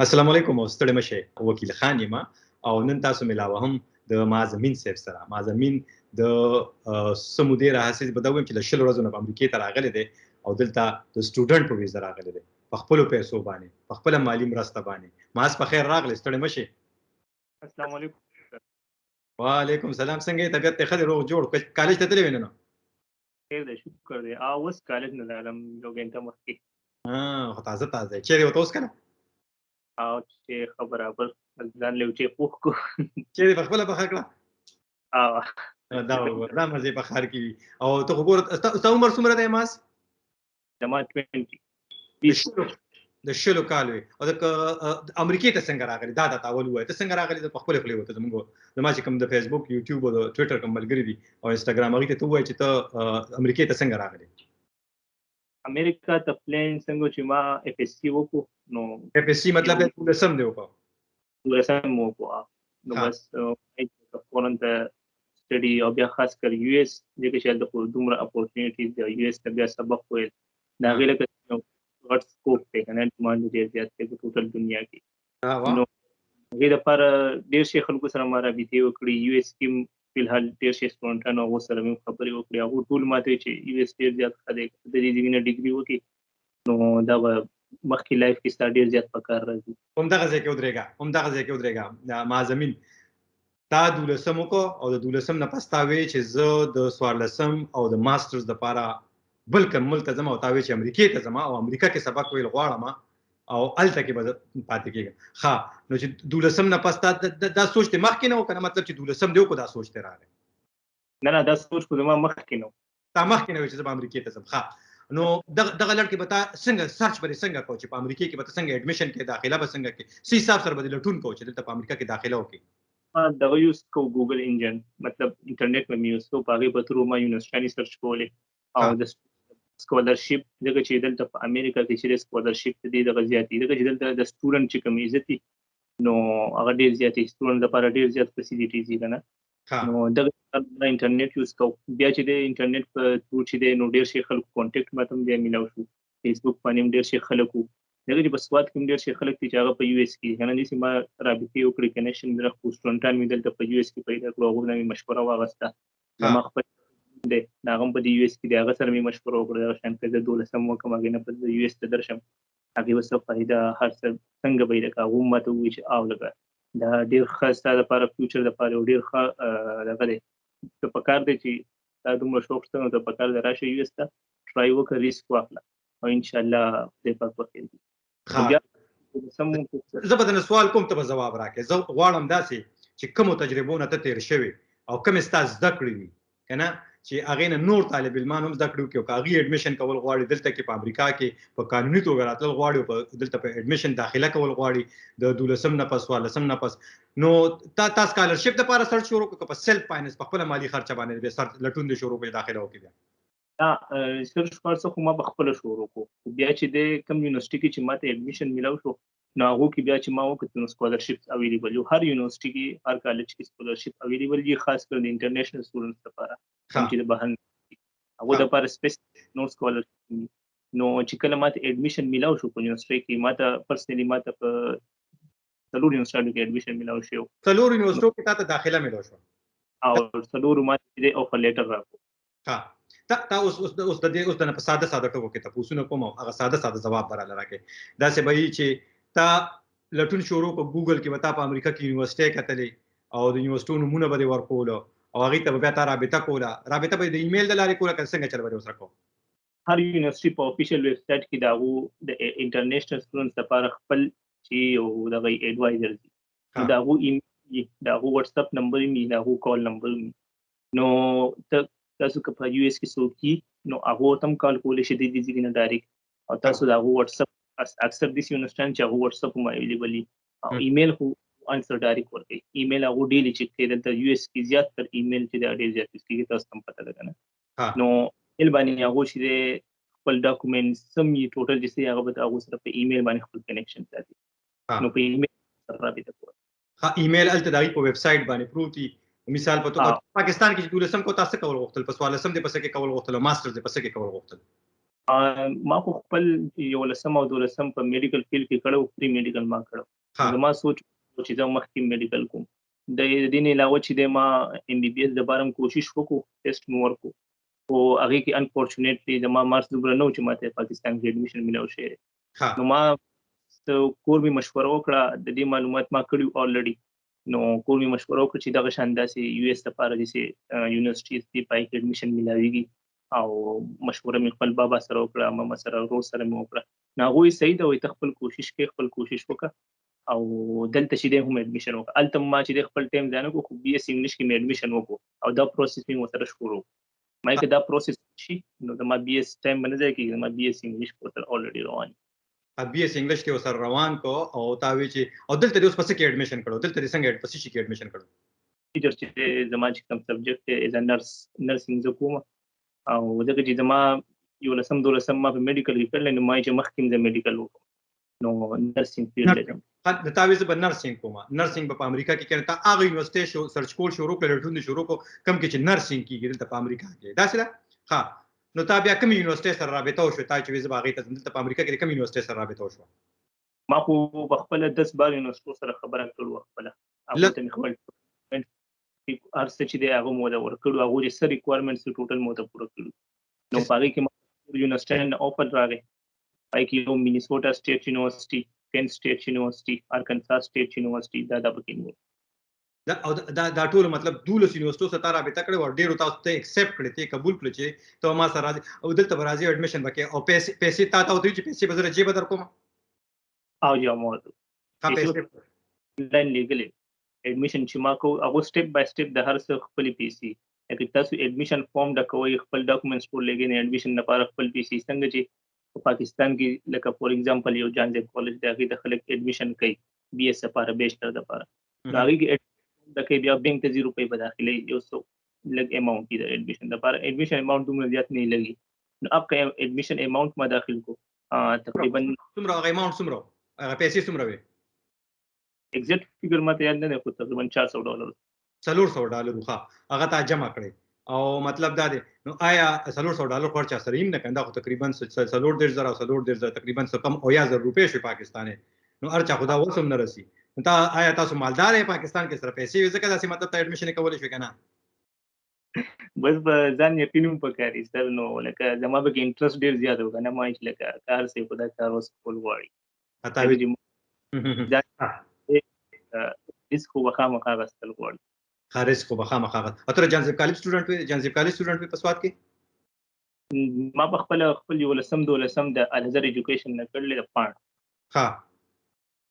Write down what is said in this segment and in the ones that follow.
السلام علیکم او ستړي مشه، وکیل خان یم او نن تاسو ملاوه هم د معظمین صاحب سره. معظمین د څه مودې راهیسې به دا ووایم چې له 20 ورځو نه په امریکې ته راغلی دی او دلته د سټوډنټ په ویزه راغلی دی، په خپلو پیسو باندې، په خپله مالي مرسته باندې. معاذ، په خیر راغلی، ستړي مه شې. السلام علیکم. وعلیکم سلام، څنګه یې؟ طبیعت دې ښه دی؟ روغ جوړ؟ کالج ته تللی وې نن؟ خیر دی، شکر دی. اوس کالج نه لاړم، یو ګنټه مخکې. خو تازه تازه چېرې وته اوس کنه؟ او چې ښه برابر ځان له چې پوخ کو. چېرې په خپله پخه کړه؟ دا وګوره، دا مزې په ښار کې وي. او ته خو ګوره، ستا عمر څومره دی ماس؟ زما 20. د 20 کالو وي. او د امریکې ته څنګه راغلی؟ دا ته اول ووایه، ته څنګه راغلی؟ ته په خپلې خولې وته. زما چې کوم د فیسبوک، یوټیوب او د ټویټر کوم ملګري دي او انسټاګرام، هغوی ته ته ووایه چې ته امریکې ته څنګه راغلی؟ امریکا ته پلان څنګه چې ما اف اس سی وکړو نو اف اس سی مطلب د دولسم دی وکړو؟ دولسم مو وکړو، نو بس فورن ته سټډي او بیا خاص کر یو اس، ځکه چې هلته خو دومره اپورچونیټیز دی. یو اس ته بیا سبق ویل د هغې لکه غټ سکوپ دی که نه، ډیمانډ ډېر زیات دی په ټوټل دنیا کې. نو هغې دپاره ډېر شي خلکو سره ما رابطې وکړې. یو اس کې فی الحال ډېر شي سټوډنټانو، هغو سره مې خبرې وکړې. هغو ټول ماته چې یو اس ډېر زیات ښه دی، د دې ځای نه ډیګري وکړي نو دا به مخکې لایف کې ستا ډېر زیات په کار راځي. همدغه ځای کې ودرېږه، همدغه ځای کې ودرېږه. معظمین، تا دولسم وکړو او د دولسم نه پس تا وی چې زه د 14 او د ماسټرز دپاره بل کوم ملک ته ځم، او تا وی چې امریکې ته ځم او امریکا کې سبق ویل غواړم او هلته کې به پاتې کېږم. ښه، نو چې دولسم نه پس تا دا سوچ دې مخکې نه و که نه؟ مطلب چې دولسم دې وکړو دا سوچ دې راغی؟ نه نه، دا سوچ خو زما مخکې نه و. تا مخکې نه وی چې زه به امریکې ته ځم. ښه، نو دغه لړ کې به تا څنګه سرچ به دې څنګه کو چې په امریکې کې به ته څنګه اډمیشن کې، داخله به څنګه کې، څه حساب سره به دې لټون کو چې دلته په امریکا کې داخله وکړې؟ ما دغه یوز کو، ګوګل انجن، مطلب انټرنیټ به مې یوز کو، په هغې به تھرو ما یونیورسټیانې سرچ کولې او د سکالرشپ، ځکه چې دلته په امریکا کې چې سکالرشپ دې دغه زیات دي، ځکه چې دلته د سټوډنټ چې کوم عزت دي نو هغه ډېر زیات دي، سټوډنټ لپاره ډېر زیات فیسیلیټیز دي که نه. نو دغه انټرنیټ یوز کو، بیا چې د انټرنیټ په تھرو چې دی نو ډېر شي خلکو کانټیکټ ماته هم بیا میلاو شو. فیسبوک باندې هم ډېر شي خلک وو، ځکه چې په سوات کې هم ډېر شي خلک دي چې هغه په یو اس کې دي که نه. داسې ما رابطې وکړې، کنیکشن مې راخو، سټوډنټان مې دلته په یو اس کې پیدا کړو، هغو نه مې مشوره واخیسته. زما خپل دی، هغه هم په دې یو اس کې دی، هغه سره مې مشوره وکړه، دغه شان که زه دولسم وکړم هغې نه پس زه یو اس ته درشم، هغې به څه فایده، هر څه څنګه به یې لکه هغه هم ماته وویل چې آو لکه دا ډېر ښه ستا دپاره فیوچر دپاره یو ډېر ښه دغه دی، ته په کار دی چې تا دومره شوق شته نو ته په کار دی راشه یو اس ته، ټرای وکړه، ریسک واخله او انشاءالله خدای پاک به خیر کړي. بیا زه به درنه سوال کوم، ته به ځواب راکړې. زه غواړم داسې چې کومو تجربو نه ته تېر شوې او کومې ستا زده کړې وي که نه، چې هغې نه نور طالب علمان هم زده کړې وکړي او که هغوی اډمیشن کول غواړي دلته کې په امریکا کې په قانوني توګه راتلل غواړي او دلته په اډمیشن داخله کول غواړي د دولسم نه پس، 14 نه پس، نو تا سکالرشپ دپاره سرچ شروع کړو که په سیلف فایننس په خپله مالي خرچه باندې بیا سرچ لټون دې شروع کړې داخله وکړې؟ بیا دا سرچ هر څه خو ما په خپله شروع کړو، بیا چې د کوم یونیورسټي کې چې ما ته اډمیشن میلاو شو نو هغو کې بیا چې ما وکتل نو سکالرشپ اویلیبل یو، هر یونیورسټي کې هر کالج کې سکالرشپ اویلیبل دي، خاص کر د انټرنیشنل سټوډنټس لپاره کوم چې د بهر هغو دپاره سپیسیفک نو سکالرشپ دي. نو چې کله ما ته اډمیشن میلاو شو په یونیورسټي کې، ما ته پرسنلی ما ته په څلور یونیورسټیانو کې اډمیشن میلاو شو. څلور یونیورسټو کې تا ته داخله میلاو شو او څلورو ما ته د افر لیټر راکړو. تا اوس اوس اوس د دې اوس د نه په ساده ساده ټکو کې تپوسونه کوم او هغه ساده ساده ځواب به راله راکړې. داسې به وي چې تا لټون شروع په ګوګل کې به تا په امریکا کې یونیورسټۍ کتلې او د یونیورسټو نومونه به دې ورکولو او هغې ته به بیا تا رابطه کوله، رابطه به دې د ایمیل د لارې کوله که څنګه چل به دې ورسره کوو؟ هر یونیورسټي په افیشل ویب سایټ کې د هغو د انټرنیشنل سټوډنټس لپاره خپل چې یو دغه ایډوایزر دي، نو د هغو ایمیل وي، د هغو واتساپ نمبر وي، د هغو کال نمبر وي. نو تاسو که په یو اس کې څوک یي نو هغو ته هم کال کولی شئ د دې ځای نه ډایرکټ، او تاسو د هغو واتساپ اکثر داسې یونیورسټیان چې هغو واتساپ هم اویلیبل وي او ایمیل خو انسر ډایرکټ ورکوي. ایمیل هغو ډیلی چک کوي، دلته یو اس کې زیات تر ایمیل چې دا ډېر زیات یوز کېږي، تاسو ته هم پته ده که نه. نو ایمیل باندې هغو چې دی خپل ډاکومنټ سم یې ټوټل چې څه هغه به د هغو سره په ایمیل باندې خپل کنیکشن ساتي. نو په ایمیل سره رابطه کوي. ایمیل هلته د هغوی په ویب سایټ باندې پروت وي. مثال په توګه پاکستان کې چې دولسم کو تاسو کول غوښتل، په 14 دې په څه کې کول غوښتل او ماستر دې په څه کې کول غوښتل؟ ما خو خپل یولسم او دولسم په میډیکل فیلډ کې کړو، پری میډیکل ما کړو. زما سوچ چې زه مخکې میډیکل کوم. د دې نه علاوه چې د ما ایم بي بي اس د بارم کوشش وکړو، ټیسټ مو ورکو، خو هغه کې انفورچونیټلی زما مارکس دومره نه و چې ماته پاکستان کې اډمیشن ملاو شي. نو ما کور می مشوره وکړه، د دې معلومات ما کړي اولریډي. نو کور می مشوره وکړه چې دغه شان داسې یو اس لپاره داسې یونیورسټیز دی پای کې اډمیشن ملاویږي، او مشوره مې خپل بابا سره وکړه، ماما سره، ورور سره مې وکړه. نو هغوی صحیح ده، وایي ته خپل کوشش کوې، خپل کوشش وکړه او دلته چې دی هم اډمیشن وکړه. هلته ما چې دی خپل ټایم ضایع نه کړو، خو بي اس انګلیش کې مې اډمیشن وکړو او دا پروسس مې ورسره شروع. ما که دا پروسس شي نو زما بي اس ټایم به نه ضایع کېږي، زما بي اس انګلیش ورسره اولریډي روان. بي اس انګلیش کې ورسره روان کو. او تا وی چې او دلته دې اوس په څه کې اډمیشن کړو؟ دلته دې څنګه په څه شي کې اډمیشن کړو؟ ټیچر چې زما چې کوم سبجیکټ دی از نرس، نرسینګ زه کوم. او ځکه چې زما یولسم دولسم ما په میډیکل کې کړل، نو ما چې مخکې زه میډیکل وکړم نو نرسینګ فیلډ دی. نو تا وی زه به نرسینګ کوم، نرسینګ به په امریکا کې کړم. تا هغه یونیورسټي شو سرچ کول شروع کړل، لټون دې شروع کړو کوم کې چې نرسینګ کېږي دلته په امریکا کې، داسې ده؟ ښه، نو تا بیا کومې یونیورسټۍ سره رابطه وشوه؟ تا چې وی زه به هغې ته ځم، دلته په امریکا کې کومې یونیورسټۍ سره رابطه وشوه؟ ما خو په خپله 10 12 یونیورسټو سره خبره کړې وه. خپله هغو ته مې خپل هر څه چې دی هغه مو ورته ورکړو، هغو چې څه ریکوایرمنټس ټوټل مو ورته پوره کړو. نو په هغې کې ما یونیورسټۍ نه آفر راغی، پای کې یو مینیسوټا سټیټ یونیورسټي، کین سټیټ یونیورسټي، ارکنساس سټیټ یونیورسټي، دا دا پکې نور. دا او دا دا ټول مطلب 12 یونیورسټو سره تا رابطه کړې وه، ډېرو تاسو ته اکسپټ کړې، ته قبول کړې چې ته ما سره راځې او دلته به راځې اډمیشن به کوې. او پیسې تا ته ورته چې پیسې به زه له جېبه در کوم؟ او جی، مو ورته. ښه، پیسې آنلاین لېږلې. اډمیشن چې ما کو هغه سټیپ بای سټیپ د هر څه خپلې پیسې، لکه تاسو اډمیشن فارم ډکوئ، خپل ډاکومنټس ټول لېږئ، نو اډمیشن لپاره خپل پیسې. څنګه چې په پاکستان کې لکه فور اگزامپل یو جان زیب کالج دی، هغې ته خلک اډمیشن کوي بي اس لپاره، بیچلر لپاره، نو هغې کې ډکوي، بیا بینک ته 0 روپۍ به داخلوي، یو څو لږ اماونټ دی د اډمیشن لپاره. اډمیشن اماونټ دومره زیات نه لګي، نو هغه اډمیشن اماونټ ما داخل کو تقریباً. څومره هغه اماونټ څومره و؟ هغه پیسې څومره وې؟ ایگزیکټ فګر ما ته یاد نه دی، خو تقریباً 400 ډالر. 400 ډالر، ښه، هغه تا جمع کړې. او مطلب دا دی نو آیا 400 ډالر خو هر چا سره هم نه کنه، دا خو تقریباً 34,000 او 34,000 تقریباً څه کم او یا زر روپۍ شوې پاکستاني، نو هر چا خو دا اوس هم نه رسي. نو تا آیا تاسو مالدار یې پاکستان کې سره پیسې وې ځکه داسې مطلب ته اډمیشن کولی شوې که نه؟ بس په ځان یقین هم پکار وي سر. نو لکه زما پکې انټرسټ ډېر زیات و که نه، ما چې لکه کار سي خو دا کار اوس کول غواړي. تا وی ریسک خو به خامخا اخیستل غواړي. ښه، ریسک خو به خامخا اخیستل. او ته د جانزیب کالج سټوډنټ وې؟ جانزیب کالج سټوډنټ وې په سوات کې؟ ما په خپله خپل یولسم دولسم د الازهر ایجوکیشن نه کړلې د پاڼ. ښه.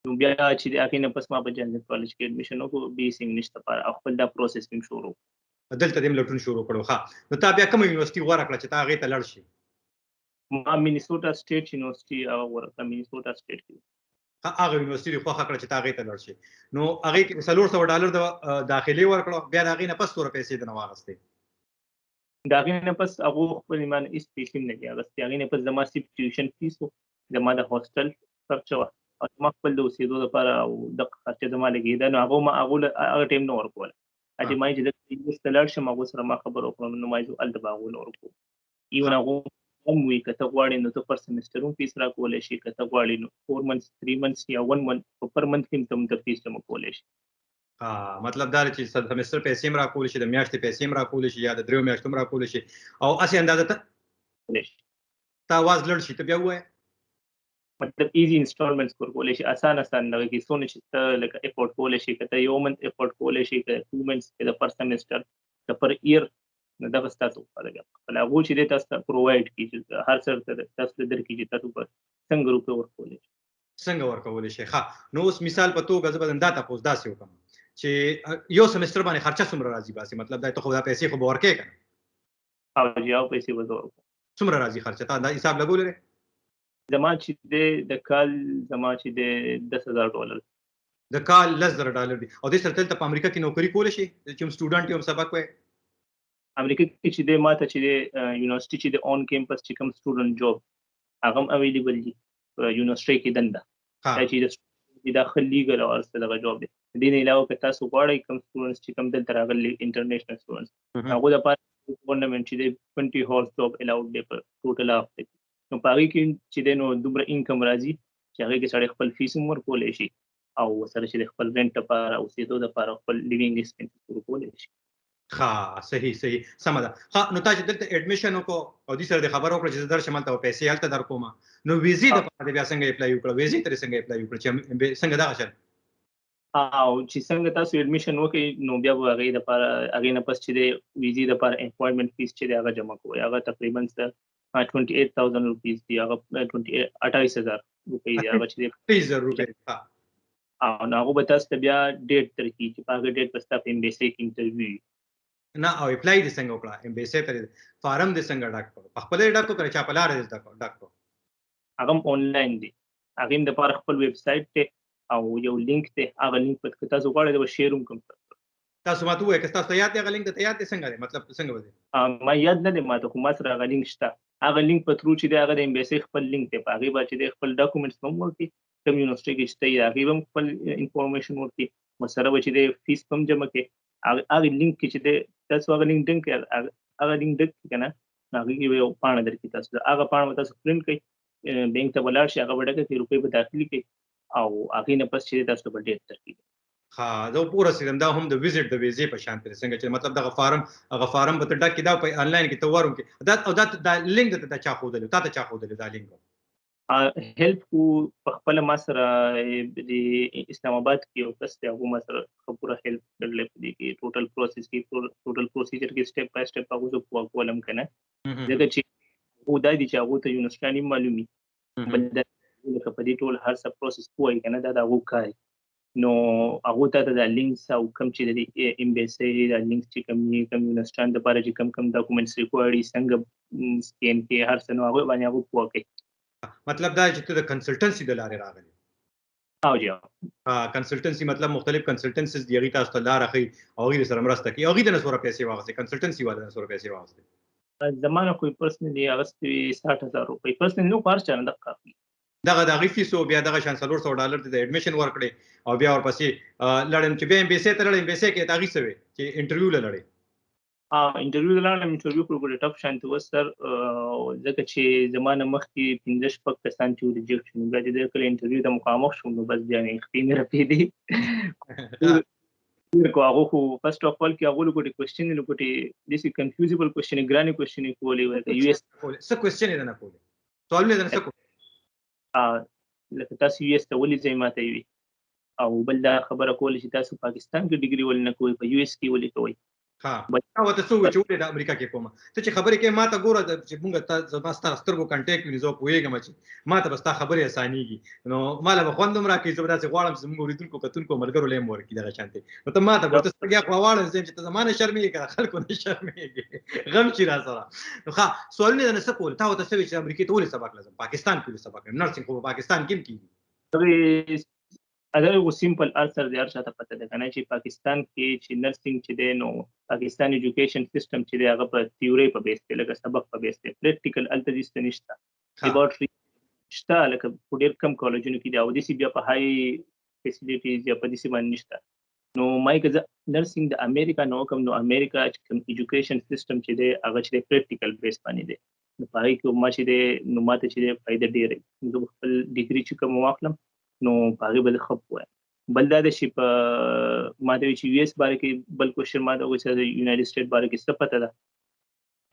نو بیا چې د هغې نه پس ما په جانزیب کالج کې اډمیشن وکړو بي اس انګلیش لپاره، او خپل دا پروسس مې شروع کړو. دلته دې هم لټون شروع کړو. ښه، نو تا بیا کومه یونیورسټي غوره کړه چې تا هغې ته لاړ شې؟ ما مینیسوټا سټیټ یونیورسټي هغه غوره کړه، مینیسوټا سټیټ کې. ښه، هغه یونیورسټي دې خوښه کړه چې تا هغې ته لاړ شې. نو هغې کې 400 ډالر د داخلې ورکړو، بیا د هغې نه پس څومره پیسې درنه واخیستې؟ د هغې نه پس هغو خپل ایمان هېڅ پیسې هم نه دي اخیستې. هغې نه پس زما صرف ټیوشن فیس و، زما د هاسټل خرچه وه، او زما خپل د اوسېدو دپاره او دغه خرچه زما لګېده. نو هغو ما هغو له هغه ټایم نه ورکوله. چې ما یې چې دلته یو ته لاړ شم هغو سره ما خبره وکړم، نو ما یې هلته به هغو نه ورکوم. ایون هغو هم وي که ته غواړې نو ته پر سمسټر هم فیس راکولی شې، که ته غواړې نو 4 منث، 3 منث یا 1 منث په پر منث کې هم ته موږ ته فیس جمع کولی شې. مطلب دا دی چې سمسټر پیسې هم راکولی شي، د میاشتې پیسې هم راکولی شي، یا د دریو میاشتو هم راکولی شي. او هسې اندازه ته کولی شي. تا اواز لړ شي، ته بیا ووایه. مطلب ایزي انسټالمنټس ورکولی شي، اسان اسان دغه کې څونه چې ته لکه افورډ کولی شې، که ته یو منث افورډ کولی شې، که 2 منث، که د پر سمسټر، که پر ایر، نو دغه ستاسو خپله بیا خپله هغو چې دی تاسو ته پرووایډ کړي، چې هر څه ورته تاسو ته درکړي چې تاسو به څنګه روپۍ ورکولی شئ. څنګه ورکولی شئ. ښه، نو اوس مثال په توګه زه به دا تپوس داسې وکړم چې یو سمسټر باندې خرچه څومره راځي؟ باسي مطلب دا ته خو دا پیسې خو به ورکې که نه؟ او جی، او پیسې به زه ورکوم. څومره راځي خرچه؟ تا دا حساب لګولی دی؟ زما چې دی د کال، زما چې دی 10,000 ډالر. د کال 10,000 ډالر دی. او دې سره دلته په امریکا کې نوکري کولی شي چې هم سټوډنټ یې هم سبق وایي؟ امریکا کې چې دی ما ته چې دی، یونیورسټي چې دی آن کیمپس چې کوم سټوډنټ جاب هغه هم اویلیبل دي په یونیورسټۍ کې دنده. دا چې د سټوډنټ دا ښه لیګل او هر څه دغه جاب دی. دې نه علاوه که تاسو غواړئ کوم سټوډنټس چې کوم دلته راغلي انټرنیشنل سټوډنټس، هغو دپاره ګورنمنټ چې دی 20 هاورز جاب الاوډ دی په ټوټل هاف دی. نو په هغې کې چې دی نو دومره انکم راځي چې هغې کې سړی خپل فیس هم ورکولی شي او سره چې د خپل رینټ لپاره، اوسېدو لپاره، خپل لیوینګ ایکسپنسز ورکولی شي. ښه، صحیح صحیح، سمه ده. ښه، نو تا چې دلته اډمیشن وکړو او دې سره د خبر وکړه چې زه درشم هلته او پیسې هلته در کوم، نو ویزې دپاره دې بیا څنګه اپلای وکړه؟ ویزې ته دې څنګه اپلای وکړه چې څنګه دغه شان؟ او چې څنګه تاسو اډمیشن وکړئ نو بیا به هغې دپاره، هغې نه پس چې دی ویزې دپاره اپوینټمنټ فیس چې دی هغه جمع کوئ. هغه تقریبا څه 28000 روپیز دی، هغه 28000 روپۍ دی، هغه چې دی 28000 روپۍ. او نو هغه به تاسو ته بیا ډیټ درکړي چې په هغه ډیټ به ستا په امبیسي کې انټرویو وي. نه، او اپلای دې څنګه وکړه؟ امبیسي ته فارم دې څنګه ډک کړ؟ په خپله یې ډک کړ چا په لاره دې ډک کړ؟ هغه هم آنلاین دی، هغې هم دپاره خپل ویب سایټ دی او یو لینک دی، هغه لینک به که تاسو غواړئ زه به شیر هم کړم. تاسو ماته ووایئ که تاسو ته یاد دی هغه لینک درته یاد دی څنګه دی؟ مطلب څنګه به دی؟ ما یاد نه دی، ما ته خو ما سره هغه لینک شته. هغه لینک په ترو چې دی هغه د امبیسي خپل لینک دی، په هغې باندې چې دی خپل ډاکومنټس هم ورکړي، کوم یونیورسټي کې چې دی هغې به هم خپل انفارمیشن ورکړي، ورسره به چې دی فیس هم جمع کړي. هغه لینک کې چې دی تاسو هغه لینک ډک کړئ، هغه لینک ډک کړئ که نه، نو هغې کې به یو پاڼه درکړي تاسو ته، هغه پاڼه به تاسو پرنټ کړئ، بانک ته به لاړ شئ، هغه به ډکه کړئ، روپۍ به داخلي کړئ او هغې نه پس چې دی تاسو ته به ډېټ درکړي. ښه، زه ورسېدم. دا هم د ویزیټ د ویزې په شان دی، څنګه چې مطلب دغه فارم، هغه فارم به ته ډک کړې، دا په آنلاین کې ته ورم کې دا، او دا دا لینک درته دا چا ښودلی؟ تا ته چا ښودلی دا لینک؟ هیلپ خو په خپله ما سره د اسلام آباد کې یو کس دی، هغه ما سره ښه پوره هیلپ کړلی په دې کې، ټوټل پروسس کې، ټوټل پروسیجر کې سټپ بای سټپ هغه زه پوه کولم که نه، ځکه چې هغو دا دي چې هغو ته یونیورسټیانې هم معلومي، بل دا لکه په دې ټول هر څه پروسس پوه وي که نه، دا د هغو کار دی. نو هغو ته دا لینکس او کوم چې د دې امبیسي دا لینکس چې کوم دي، کوم یونیورسټیان دپاره چې کوم کوم ډاکومنټس ریکوایرډ دي، څنګه سکین کې هر څه، نو هغوی باندې هغو پوه کوي. مطلب دا چې ته د کنسلټنسي د لارې راغلی؟ او جی. کنسلټنسي مطلب مختلف کنسلټنسیز دي، هغوی تاسو ته لاره ښیي او هغوی سره مرسته کوي. هغوی د نه څومره پیسې واخیستې؟ کنسلټنسي والا نه څومره پیسې واخیستې؟ زما نه خو یې پرسنلي اخیستې وې 60000 روپۍ، پرسنلي نو خو هر چا نه دغه اخلي. دغه د هغې فیس او بیا دغه شان $400 د اډمیشن ورکړې او بیا ورپسې لاړم چې بیا امبیسي ته لاړم، امبیسي کې ته هغې څه وې چې انټرویو له لاړې؟ انټرویو ته لاړم، انټرویو خو ډېر ټف شانتې وه سر، ځکه چې زما نه مخکې پنځه شپږ کسان چې ریجیکټ شول، بیا چې زه کله انټرویو ته مخامخ شوم نو بس بیا مې خپې مې رپېدې. ډېر کو هغه خو فرست اف ال کې هغو لکوټې کوېشن لکوټې داسې کنفیوزیبل کوېشن، ګرانې کوېشن یې کولې، ورته یو ایس څه کوېشن یې درنه کولې؟ سوالونه یې درنه څه کول؟ لکه تاسو یو ایس ته ولې ځئ ما ته یې وي، او بل دا خبره کوله چې تاسو پاکستان کې ډیګري ولې نه کوئ، په یو ایس کې ولې کوئ؟ تا ورته څه وویل چې ولې د امریکا کې کومه؟ ته چې خبرې کوې ما ته ګوره، چې مونږ ته زما ستا سترګو کنټیکټ وي، زه پوهېږم چې ما ته به ستا خبرې اسانېږي، نو ما له به خوند هم راکوي. زه به داسې غواړم چې زموږ اورېدونکو کتونکو ملګرو له هم ورکړي دغه شانتې. نو ته ما ته ګوره، ته سترګې اخوا واړه، زه یم چې ته زما نه شرمېږې که د خلکو نه شرمېږې، غم شي را سره. نو ښه، سوالونه یې درنه څه کول؟ تا ورته څه ویل چې امریکې ته ولې سبق لځم، پاکستان کې ولې سبق لځم؟ نرسینګ خو په پاکستان کې هم کېږي. هغه یو سمپل انسر دی، هر چا ته پته ده که نه چې پاکستان کې چې نرسینګ چې دی نو پاکستان ایجوکیشن سیستم چې دی هغه په تیورۍ په بیس دی، لکه سبق په بیس دی، پریکټیکل هلته دې څه نشته. لیبارټري شته لکه په ډېر کم کالجونو کې دی، او داسې بیا په های فیسیلیټیز یا په داسې باندې نشته. نو ما یې که زه نرسینګ د امریکا نه وکړم نو امریکا چې کوم ایجوکیشن سیستم چې دی هغه چې دی پریکټیکل بیس باندې دی، نو په هغې کې ما چې دی نو ما ته چې دی فایده ډېره وي. زه به خپل ډیګري چې کوم واخلم نو په هغې به زه ښه پوه یم. بل دا دی چې په ما ته وایي چې یو ایس باره کې بل کوشن ما ته وایي چې یونایټډ سټیټ باره کې څه پته ده،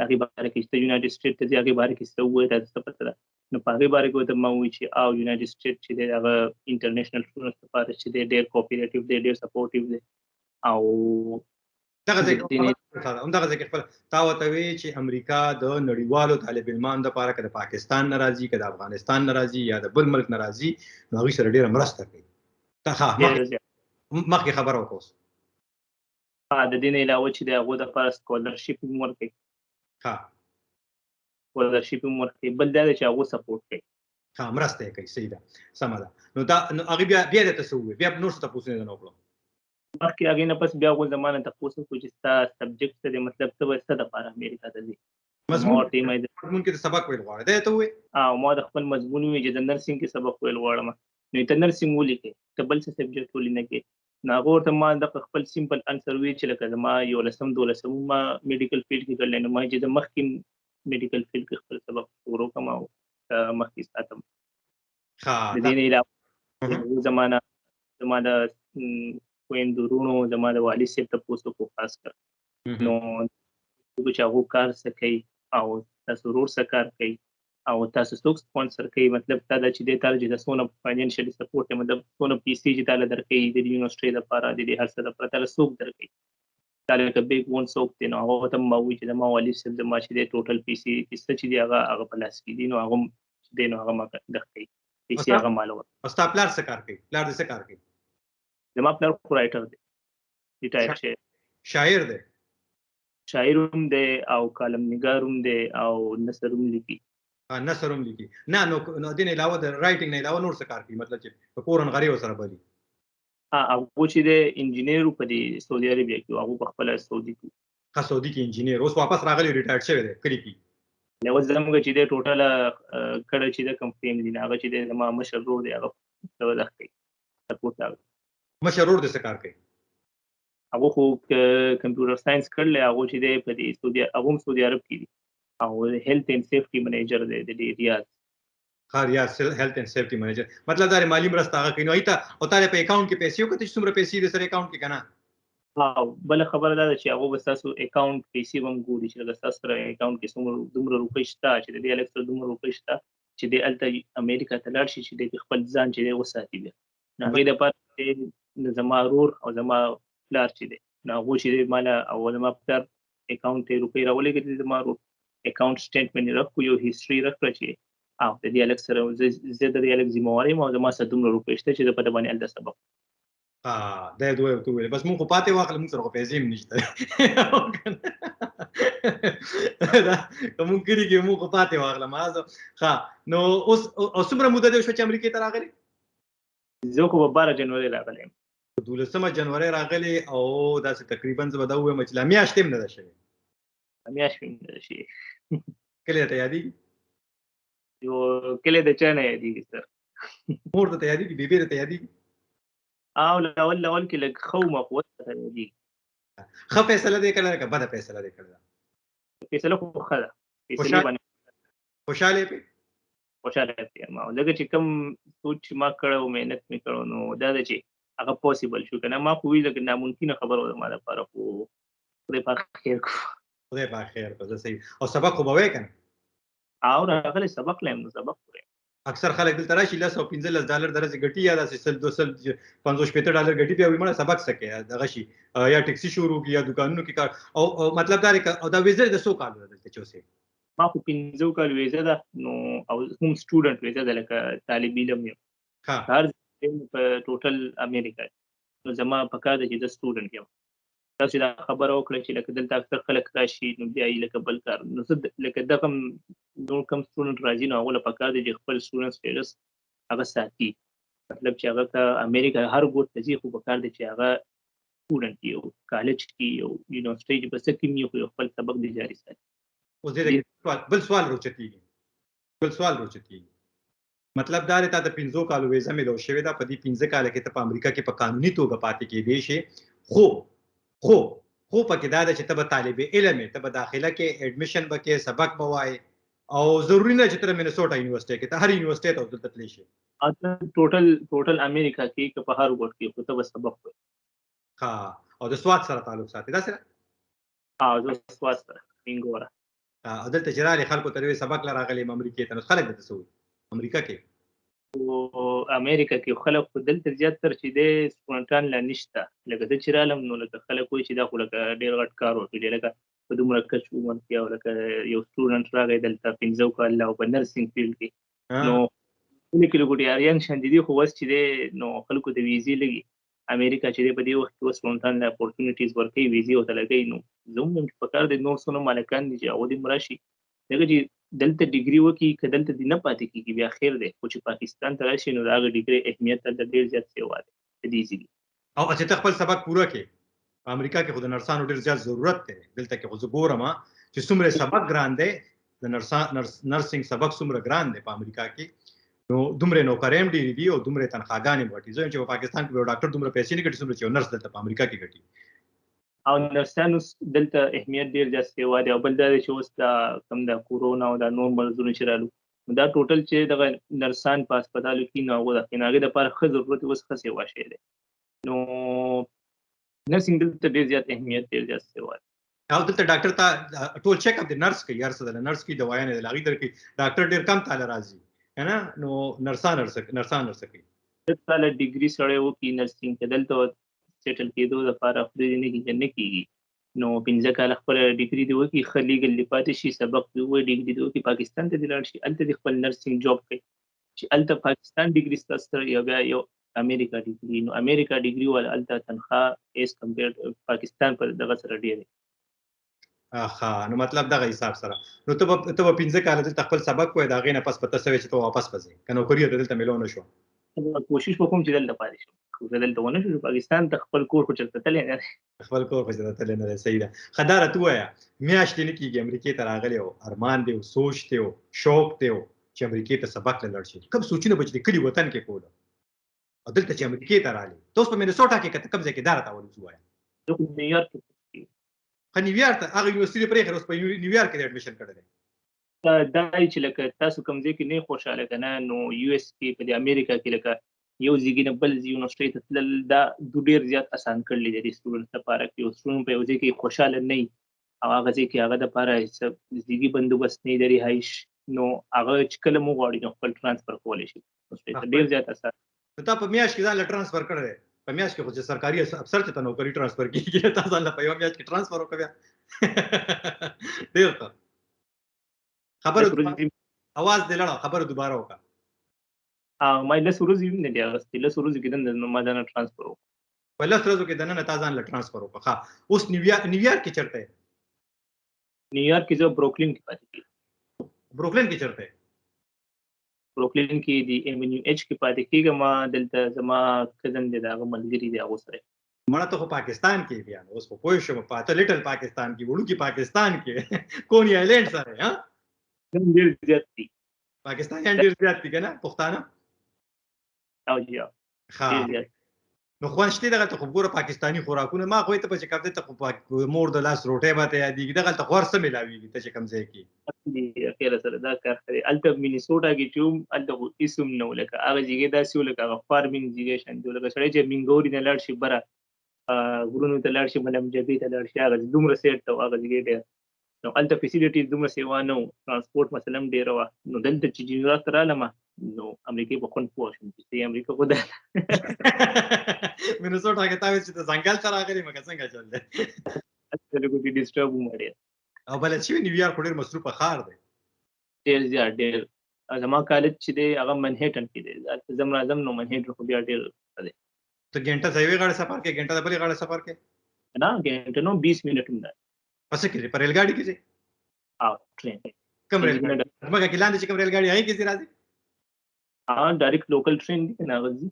هغې باره کې چې ته یونایټډ سټیټ ته ځې هغې باره کې څه ووایي تا ته څه پته ده. نو په هغې باره کې ورته ما ووایي چې او یونایټډ سټیټ چې دی هغه انټرنیشنل سټوډنټس لپاره چې دی ډېر کوپریټیو دی، ډېر سپورټیو دی. او دغه ځای کې هم دغه ځای کې خپل تا ورته وایي چې امریکا د نړیوالو طالب علمانو دپاره که د پاکستان نه راځي، که د افغانستان نه راځي یا د بل ملک نه راځي، نو هغوی سره ډېره مرسته کوي. ته ښه، مخکې خبره وکړه اوس. د دې نه علاوه چې د هغو دپاره سکالرشیپ هم ورکوي. سکالرشیپ هم ورکوي. بل دا دی چې هغو سپورټ کوي. مرسته یې کوي. صحیح ده، سمه ده. نو دا نو هغې بیا درته څه وویل؟ بیا نور څه تپوسونه یې درنه وکړو؟ مخکې هغې نه پس بیا هغو زما نه تپوس وکړو چې ستا سبجیکټ څه دی، مطلب ته به څه دپاره امریکا ته ځې؟ مضمون کې د سبق ویل غواړې، دی ته ووایې؟ او ما د خپل مضمون وویل چې د نرسینګ کې سبق ویل غواړم. نو ته نرسینګ ولیکې، ته بل څه سبجیکټ ولې نه کې؟ نو هغه ورته ما دغه خپل سمپل انسر وویل چې لکه زما یولسم دولسم ما میډیکل فیلډ کې کړلی، نو ما چې زه مخکې میډیکل فیلډ کې خپل سبق شروع کړم او مخکې ساتم. د دې نه علاوه زمانه زما د خویندو وروڼو، زما د والد صاحب تپوس وکړو خاص کر، نو چې هغو کار څه کوي او تاسو ورور څه کار کوي او تاسو څوک سپانسر کوي، مطلب دا ده چې دې تاله چې د څونه فاینانشلي سپورټ دی، مطلب څونه پیسې چې تاله درکوي د یونیورسټۍ دپاره، د دې هر څه دپاره تاله څوک درکوي، تاله که بیک ون څوک دی، نو هغه ته ما ووایي چې زما والد صاحب زما چې دی ټوټل پیسې چې څه چې دی هغه په لاس کې دي، نو هغه هم چې دی نو هغه ما درکوي پیسې، هغه مال ورکوي. او ستا پلار څه کار کوي؟ پلار دې څه کار کوي؟ زما پلار خو رایټر دی، ریټایر شوی. شاعر دی؟ شاعر هم دی او کالم نګار هم دی او نثر هم لیکي. نثر هم لیکي. نه نو دې نه علاوه د رایټینګ نه علاوه نور څه کار کوي؟ مطلب چې په کور غری ورسره بلی. هغه چې دی انجینر په دې سعودي عربیا کې، هغه په خپله سعودي کې. ښه، سعودي کې انجینر، اوس واپس راغلی، ریټایرډ شوی دی کلي کې. نه، اوس زموږ چې دی ټوټله کړه چې د کوم فیملی نه، هغه چې دی زما مشر ورور دی، هغه دغه کوي سپورټ. هغه مشر ورور دې څه کار کوي؟ هغه خو کمپیوټر ساينس کړل، هغه چې دی په دې سعودي، هغه هم سعودي عرب کې دي او هیلث اینډ سیفټي منیجر دی د دې ریاض. ښه، ریاض هیلث اینډ سیفټي منیجر، مطلب دا مالي مرسته هغه کوي. نو ایته او تا په اکاونټ کې پیسې وکړه چې څومره پیسې دې سره اکاونټ کې کنه؟ او بله خبره دا ده چې هغه به ستاسو اکاونټ پیسې به هم ګوري چې لکه ستاسو سره اکاونټ کې څومره دومره روپۍ شته، چې د دې هلک سره دومره روپۍ شته چې دی هلته امریکا ته لاړ شي چې دی خپل ځان چې دی وساتي بیا. نو هغې دپاره زما ورور او زما پلار چې دی، نو هغو چې دی ماله او زما پلار اکاونټ ته روپۍ راولېږلې، زما ورور اکاونټ سټیټمنټ یې راکړو، یو هیسټري راکړه چې او د دې هلک سره زه د دې هلک ذمهوار یم او زما سره دومره روپۍ شته چې زه په ده باندې هلته سبق. دا دوه ورته وویل بس مونږ خو پاتې واخله، مونږ سره خو پیسې هم نشته، دا که مونږ کلي کې مونږ خو پاتې واخله. ما ښه، نو اوس او څومره موده دې وشوه چې امریکې ته راغلې؟ زه خو په 12 جنوري راغلی یم. 12 جنوري راغلی او داسې تقریبا زه به دا ووایم چې لا میاشت هم نه ده شوې. میاشت هم نه ده شوې. کلی ته یادېږي؟ یو کلی د چا نه یادېږي سر؟ مور ته یادېږي؟ بیبي ته یادېږي؟ او اول اول کې لږ ښه وم، خو اوس ته یادېږي. ښه فیصله دې کړې ده که بده فیصله دې کړې ده؟ فیصله خو ښه ده، فیصلې باندې خوشحاله یې پرې؟ خوشحاله یم ما، ځکه چې کوم سوچ چې ما کړی و، محنت مې کړی نو دا ده چې هغه پاسیبل شو. که نه ما خو ویل لکه ناممکنه خبره وه زما لپاره، خو خدای پاک خیر کړو. خدای پاک خیر کړو، زه صحیح. او سبق خو به وایې که نه؟ او راغلی سبق لا یم، نو سبق وایم. اکثر خلک دلته راشي 10 او 15 ډالر درسې ګټي، یا داسې 100 200 50 60 ډالر ګټي، بیا وایي مړه سبق څه کوې، دغه شي یا ټیکسي شروع کړي یا دکانونو کې کار. او مطلب دا دی او دا ویزه د څو کالو ده دلته چې اوسې؟ ما خو 5 کالو ویزه ده، نو او هم سټوډنټ ویزه ده، لکه طالب علم یم. هر ځای په ټوټل امریکا، نو زما په کار ده چې زه سټوډنټ یم. تاسو دا خبره وکړه چې لکه دلته اکثر خلک راشي نو بیا یې لکه بل کار، نو زه لکه دغه نور کم سټوډنټ راځي نو هغه له پکار دی چې خپل سټوډنټ سټیټس هغه ساتي، مطلب چې هغه که امریکا هر ګوټ ته ځي خو پکار دی چې هغه سټوډنټ یو کالج کې یو یونیورسټۍ کې به څه کې وي، خو یو خپل سبق دی جاري ساتي. اوس دې بل سوال راوچتېږي، بل سوال راوچتېږي، مطلب دا دی تا ته 5 کالو ویزه میلاو شوې ده، په دې 5 کاله کې ته په امریکا کې په قانوني توګه پاتې کېدی شې، خو خو خو پکې دا ده چې ته به طالب علم یې، ته به داخله کې اډمیشن به کې، سبق به وایې، او ضروري نه چې ته د مینیسوټا یونیورسټۍ کې، ته هر یونیورسټۍ ته دلته تللی شې. ټوټل امریکا کې که په هر ګوټ کې خو ته به سبق وایې. ښه، او د سوات سره تعلق ساتې داسې ده؟ زه سوات سره مینګوره. او دلته چې راغلې خلکو ته وایې سبق له راغلی یم امریکې ته، نو خلک درته څه وایي امریکا کې؟ امریکا کې خلک خو دلته زیات تر چې دی سټوډنټان لا نشته، لکه زه چې رالم نو لکه خلک وایي چې دا خو لکه ډېر غټ کار وکړي، چې لکه په دومره کچ عمر کې او لکه یو سټوډنټ راغی دلته 5 کاله او په نرسینګ فیلډ کې، نو کلي کلي ګوټي اریان شان دي، خو اوس چې دی نو خلکو ته ویزې لګي. امریکا چې دی په دې وخت کې اوس سټوډنټان له اپورتونټیز ورکوي، ویزې ورته لګوي، نو زه هم وایم چې په کار دی نور څونه مالکان دي چې هغه دې هم راشي، ځکه چې دلته ډیګري وکړي که دلته دې نه پاتې کېږي بیا خیر دی، خو چې پاکستان ته راشي نو د هغه ډیګري اهمیت هلته ډېر زیات سیوا دی په دې ځای کې. او چې ته خپل سبق پوره کړې، په امریکا کې خو د نرسانو ډېر زیات ضرورت دی، دلته کې خو زه ګورم چې څومره سبق ګران دی، د نرسینګ سبق څومره ګران دی په امریکا کې، نو دومره نوکرۍ هم ډېرې دي او دومره تنخواګانې هم غټې. زه وایم چې په پاکستان کې به یو ډاکټر دومره پیسې نه ګټي څومره چې یو نرس دلته په امریکا کې ګټي. او نرسانو دلته اهمیت ډېر زیات سیوا دی. او بل دا دی چې اوس دا کوم دا کورونا او دا نور مرضونه چې رالو نو دا ټوټل چې دغه نرسان په هسپتالو کې، نو هغه د هغې دپاره ښه ضرورت اوس ښه سیوا شوی دی. نو نرسینګ دلته ډېر زیات اهمیت، ډېر زیات سیوا دی. او دلته ډاکټر ته ټول چیک اپ د نرس کوي، هر څه د نرس کوي، دوايانې د هغې درکوي. ډاکټر ډېر کم تاله راځي که نه، نو نرسان هر څه کوي. 10 کاله ډیګري سړی وکړي نرسینګ ته، دلته settle کېدو دپاره خدای دې نه کړي نه کېږي، نو 5 کاله خپله ډیګري دې وکړي، ښه legal دې پاتې شي، سبق دې ووایي، ډیګري دې وکړي، پاکستان ته دې لاړ شي، هلته دې خپل نرسینګ job کوي، چې هلته پاکستان ډیګري ستاسو سره یو بیا یو امریکا ډیګري، نو امریکا ډیګري والا هلته تنخوا as compare Pakistan پر دغه سره ډېره. ښه، نو مطلب دغه حساب سره نو ته به 5 کاله دلته خپل سبق وایې، د هغې نه پس به ته څه وې چې ته واپس به ځې که نوکري ته دلته میلو نه شو؟ کوشش وکوم چې دلته پاتې شم، خو زه دلته ونه شو، پاکستان ته خپل کور خو چېرته تللی نه دی. خپل کور خو چېرته تللی نه دی، صحیح ده. ښه، دا راته ووایه، میاشتې نه کېږي امریکې ته راغلی او ارمان دی او سوچ دی او شوق دی او چې امریکې ته سبق له لاړ شي، کوم سوچونه به چې د کلي وطن کې کولو او دلته چې امریکې ته راغلی، ته اوس په مینیسوټا کې که ته کوم ځای کې، دا راته اول ووایه. زه خو نیویارک کې. ښه، نیویارک ته هغه یونیورسټي پرېښې، اوس په نیویارک کې admission کړی دی؟ دا چې لکه تاسو کوم ځای کې نه خوشاله که نه، نو US کې، په دې امریکا کې لکه یو ځای نه بل ځای یونیورسټۍ ته تلل، دا دو ډېر زیات اسان کړلی دی د student لپاره. که یو student په یو ځای کې خوشاله نه او هغه ځای کې هغه دپاره ځای بندوبست نه دی، رهایش، نو هغه چې کله مو غواړي نو خپل transfer کولی شي، ډېر زیات اسان. نو تا په میاشت کې ځان له transfer کړی دی؟ په میاشت کې خو چې سرکاري افسر ته نوکري transfer کېږي، تا ځان له په یوه میاشت کې transfer وکړه بیا؟ ډېر ښه. خبره اواز دې لړه، خبره دوباره وکړه. ما 10 ورځې هم نه دي اخیستې، 10 ورځو کې دننه ما ځان transfer وکړ. په 10 ورځو کې دننه تا ځان له transfer وکړ. ښه، اوس نیویارک کې چېرته یې؟ نیویارک کې زه بروکلین کې پاتې کېږم. بروکلین کې چېرته یې؟ بروکلین کې د Avenue H کې پاتې کېږم. دلته زما cousin دی، د هغه ملګري دی، هغو سره. مړه، ته خو پاکستان کې بیا اوس خو پوه شوم، په ته little Pakistan کې، وړوکي پاکستان کې، کونی آیلینډ سره. ها. ډېر زیات دي. پاکستانیان ډېر زیات دي که نه پښتانه؟ او جی. ښه، نو خوند شته دغه ته خو ګوره پاکستاني خوراکونه، ما خو ته په چې کوم ته خو مور د لاس روټۍ به ته یادېږي، دغلته خو هر څه میلاویږي ته چې کوم ځای کې. خیره سره دا کار کوي. هلته مینیسوټا کې چې وم، هلته خو هېڅ هم نه و، لکه هغه ځای داسې و لکه هغه farming ځای شان دی، لکه سړی چې مینګوري نه لاړ شي، بره غرونو ته لاړ شي، ملم جبې ته لاړ شي، هغه دومره سیټ ته هغه ځای ډېر. نو هلته facilities دومره سیوا نه و، transport مثلا ډېره وه. نو دلته چې نیویارک ته رالم، نو امریکې په خوند پوه شوم چې امریکا خو ده. مینیسوټا کې تا ویل چې ته ځنګل ته راغلی، مګر څنګه چل دی؟ هلته لږ disturb وم ډېر. او بلد شوی، نیویارک خو ډېر مصروفه ښار دی. ډېر زیات، ډېر. زما کالج چې دی هغه منهیټن کې دی، هلته زم راځم، نو منهیټن خو بیا ډېر دی. ته ګنټه د یوې غاړې سفر کې، ګنټه د بلې غاړې سفر کې؟ نه، ګنټه نو، 20 منټ هم ده. په څه کې ځې؟ په ریل ګاډي کې ځې؟ او train. کوم ریل ګاډي؟ ځمکه کې لاندې چې کوم ریل ګاډي، هغې کې ځې راځې؟ ها، direct local train دی که نه، هغه ځي.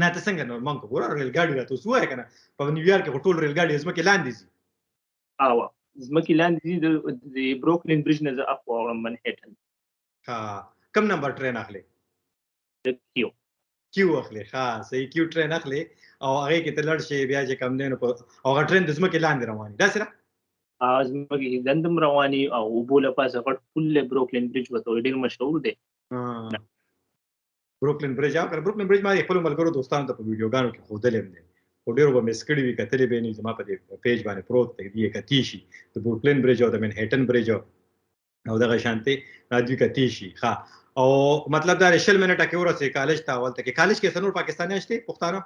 نه، ته څنګه؟ نو مونږ ګوره ریل ګاډي راته اوس ووایه که نه، په نیویارک کې خو ټول ریل ګاډي ځمکې لاندې ځي. او ځمکې لاندې ځي، د بروکلین bridge نه زه اخوا وړم منهیټن. ښه، کوم نمبر train اخلې؟ د Q. Q اخلې؟ ښه، صحیح، Q train اخلې او هغې کې ته لاړ شې بیا چې کم دی نو او هغه train د ځمکې لاندې روان دي، داسې ده؟ ځمکې لاندې هم رواني او اوبو له پاسه غټ پل دی، بروکلین bridge ورته وایي، ډېر مشهور دی. بروکلین bridge، او کنه بروکلین bridge ما خپل ملګرو دوستانو ته په ویډیوګانو کې ښودلی هم دی، خو ډېرو به miss کړي وي، کتلې به یې نه. زما په دې page باندې پروت دی، دوی یې کتی شي، د بروکلین bridge او د منهیټن bridge او دغه شانتې دوی کتی شي. ښه، او مطلب دا 20 منټه کې ورسې کالج ته. هلته کې کالج کې څه نور پاکستانیان شته پښتانه؟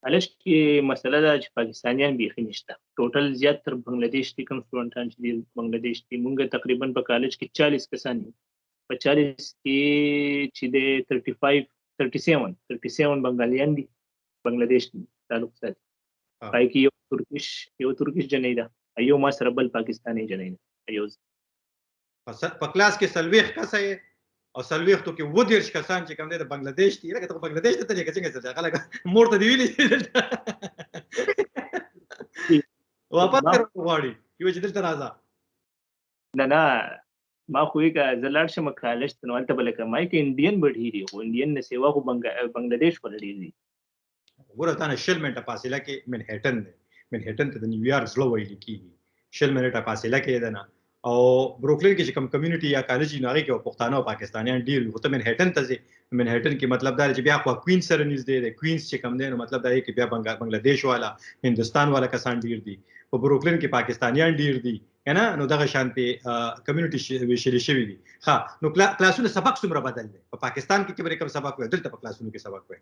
کالج کې مسله ده چې پاکستانیان بیخي نشته، total زیات تر بنگلاديش دي. کوم سټوډنټان چې دي بنگلاديش دي. مونږ تقریبا په کالج کې 40 کسان یو، په 40 کې چې د 35، 37، 37 بنګالیان دي، بنگلاديش تعلق ساتي. پای کې یو ترکش جنۍ ده، یو ما سره بل پاکستاني جنۍ ده، یو په کلاس کې 40 کسه یې او 40 کې 37 کسان چې کوم دی د بنگلاديش دي. لکه ته بنگلاديش ته تللی که څنګه؟ څه خلک مور ته دی ویلي واپس غواړي یو چې دلته راځه؟ نه نه، ما خو یې که زه لاړ شم کالج ته، نو هلته به لکه ما کې انډین به ډېر دي، خو انډین نه سیوا خو بنګلادیش خو ډېر دي. ګوره، تا نه 20 منټه فاصله کې منهیټن دی، منهیټن ته د نیویارک زړه ویل کېږي، 20 منټه فاصله کې ده نه. او بروکلین کې چې کوم کمیونټي یا کالج نو هغه کې پښتانه او پاکستانیان ډیر وي. خو ته منهټن ته ځې، منهټن کې مطلب دا چې بیا خو کوینز سره نږدې دی. کوینز چې کوم دی نو مطلب دا کې بیا بنگلاديش والا، هندستان والا کسان ډیر دي. په بروکلین کې پاکستانیان ډیر دي کنه. نو دغه شانتي کمیونټي ویشل شوی دي. ها، نو کلاسونه سبق څومره بدل دی؟ په پاکستان کې چې کوم سبق وي، دلته په کلاسونو کې سبق وي؟